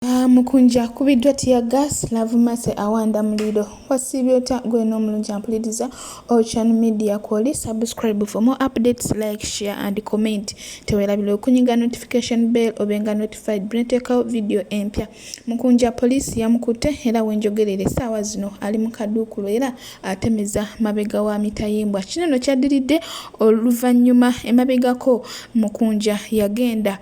Mukunja akubiddwa teargas, Love Mercy awanda muliro. Wasiibye otya gwe n'omulungi ampuliriza Ocean Media kwoli subscribe for more updates, like, share and comment. Teweerabira okunyiga notification bell obenga notified bwe video empya. Mukunja poliisi yamukutte era wenjogerera essaawa zino ali mu kaduukulu era atemeza mabega wa mitayimbwa. Kino nno kyaddiridde oluvannyuma emabegako Mukunja yagenda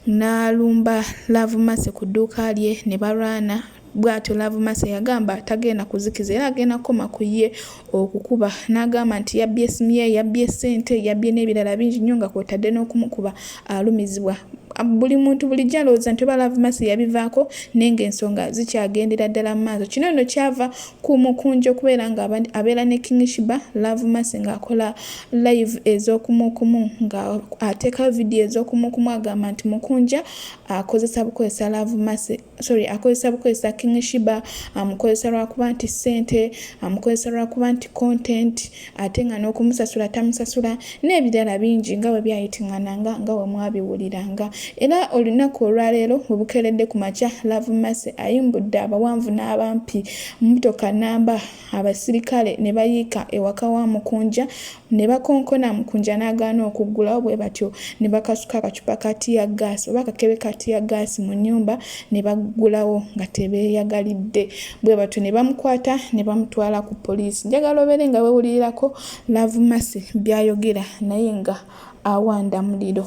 n'alumba Love Mercy ku dduuka lye ne balwana. Bw'atyo Love Mercy yagamba tagenda kuzikiza era agenda kukoma ku ye okukuba, n'agamba nti yabbye essimu ye, yabbye ssente, yabbye n'ebirala bingi nnyo nga kw'otadde n'okumukuba alumizibwa. Buli muntu bulijjo alowooza nti oba Love Mercy yabivaako, naye ng'ensonga zikyagendera ddala mu maaso. Kino nno kyava ku Mukunja okubeera nga abeera ne King Sheebah, Love Mercy ng'akola live ez'okumukumu, ng'ateekayo vidiyo ez'okumukumu, agamba nti Mukunja akozesa bukozesa Love Mercy, sorry, akozesa bukozesa King Sheebah, amukozesa lwakuba nti ssente, amukozesa lwakuba nti content, ate nga n'okumusasula tamusasula n'ebirala bingi nga bwe byayitiŋŋananga nga bwe mwabiwuliranga. Era olunaku olwaleero bwe bukeeredde ku makya, Love Mercy ayimbudde abawanvu n'abampi mmotoka namba, abasirikale ne bayiika ewaka wa Mukunja ne bakonkona, Mukunja n'agaana okuggulawo. Bwe batyo ne bakasuka akacupa ka teargas oba akakebe ka teargas mu nnyumba ne baggulawo nga tebeeyagalidde. Bwe batyo ne bamukwata ne bamutwala ku poliisi. Njagala obeere nga weewulirirako Love Mercy by'ayogera naye nga awanda muliro.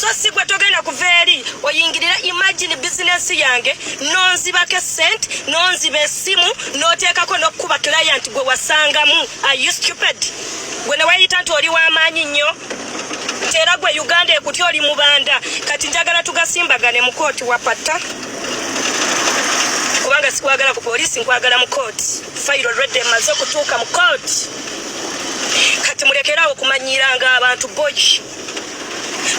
So si gwe togenda kuva eri oyingirira. Imagine bizinensi yange nonzibako esente, nonziba essimu, noteekako n'okukuba client gwe wasangamu. Are you stupid? Gwe ne weeyita nti oli w'amaanyi nnyo, nti era gwe Uganda ekuti oli mubanda. Kati njagala tugasimbagane mu kooti wapata, kubanga sikwagala ku poliisi, nkwagala mu kooti. Fayiro already emaze okutuuka mu kooti. Kati mulekeraawo okumanyiiranga abantu. Boyi,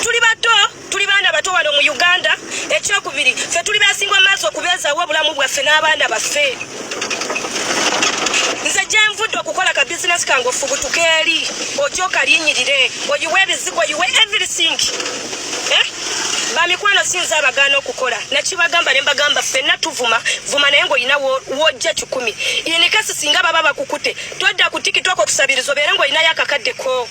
tuli bato, tuli baana bato wano mu Uganda. Ekyokubiri, ffe tuli basinga maaso okubeezaawo obulamu bwaffe n'abaana baffe. Nze gyenvudde okukola ka bizinesi kange, ofubutuka eri ojja okalinyirire, oyiwe ebizigo, oyiwe everything, eh? Bamikwano, sinza abagaana okukola nakibagamba ne mbagamba ffenna tuvuma vuma, naye ng'olina wojja 100. In case singa baba bakukute, todda ku TikTok okusabiriza, obeere ng'olinayo akakaddeko.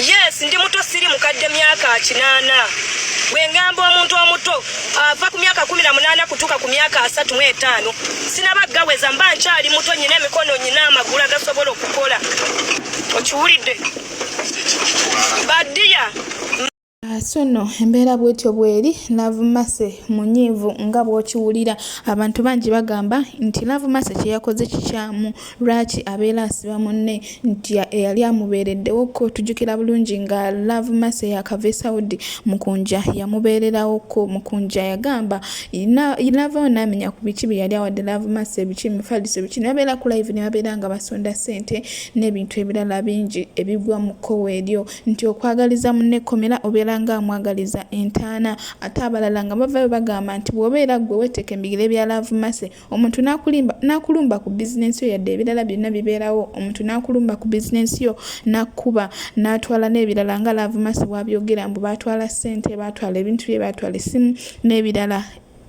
Yes, ndi muto, siri mukadde, myaka 80. Bwe ngamba omuntu omuto ava ku myaka 18 kutuuka ku myaka 35. Sinabagaweza, mba nkyali muto, nyina emikono, nyina amagulu agasobola okukola. Okiwulidde, badiya? So nno embeera bwetyo bweri. Love Mercy munyiivu nga bw'okiwulira. Abantu bangi bagamba nti Love Mercy kye yakoze kikyamu. Lwaki abeera asiba munne nti eyali amubeereddewokko? Tujjukira bulungi nga Love Mercy yakava e Saudi, Mukunja yamubeererawokko. Mukunja yagamba navaayo n'amenya ku biki bye yali awadde Love Mercy, biki, emifaliso, biki, ne babeera ku live ne babeera nga basonda ssente n'ebintu ebirala bingi ebigwa mu kkowe eryo, nti okwagaliza munne ekkomera obeera nga amwagaliza entaana. Ate abalala nga bavaayo bagamba nti bw'obeera ggwe weeteeka embigere bya Love Mercy, omuntu n'akulumba ku bizinensi yo, yadde ebirala byonna bibeerawo, omuntu n'akulumba ku bizinensi yo, n'akkuba, n'atwala n'ebirala nga Love Mercy bw'abyogera mbu baatwala ssente, baatwala ebintu bye, baatwala essimu n'ebirala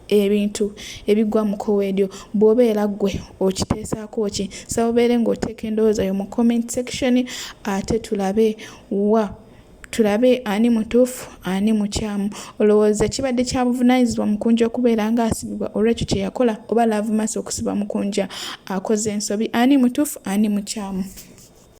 ebintu ebigwa mu kkowe eryo. Bw'obeera ggwe okiteesaako ki? Nsaba obeere ng'oteeka endowooza yo mu comment section, ate tulabe wa tulabe ani mutuufu, ani mukyamu. Olowooza kibadde kya buvunaanyizibwa Mukunja okubeera ng'asibibwa olw'ekyo kye yakola, oba Love Mercy okusiba Mukunja akoze ensobi? Ani mutuufu, ani mukyamu?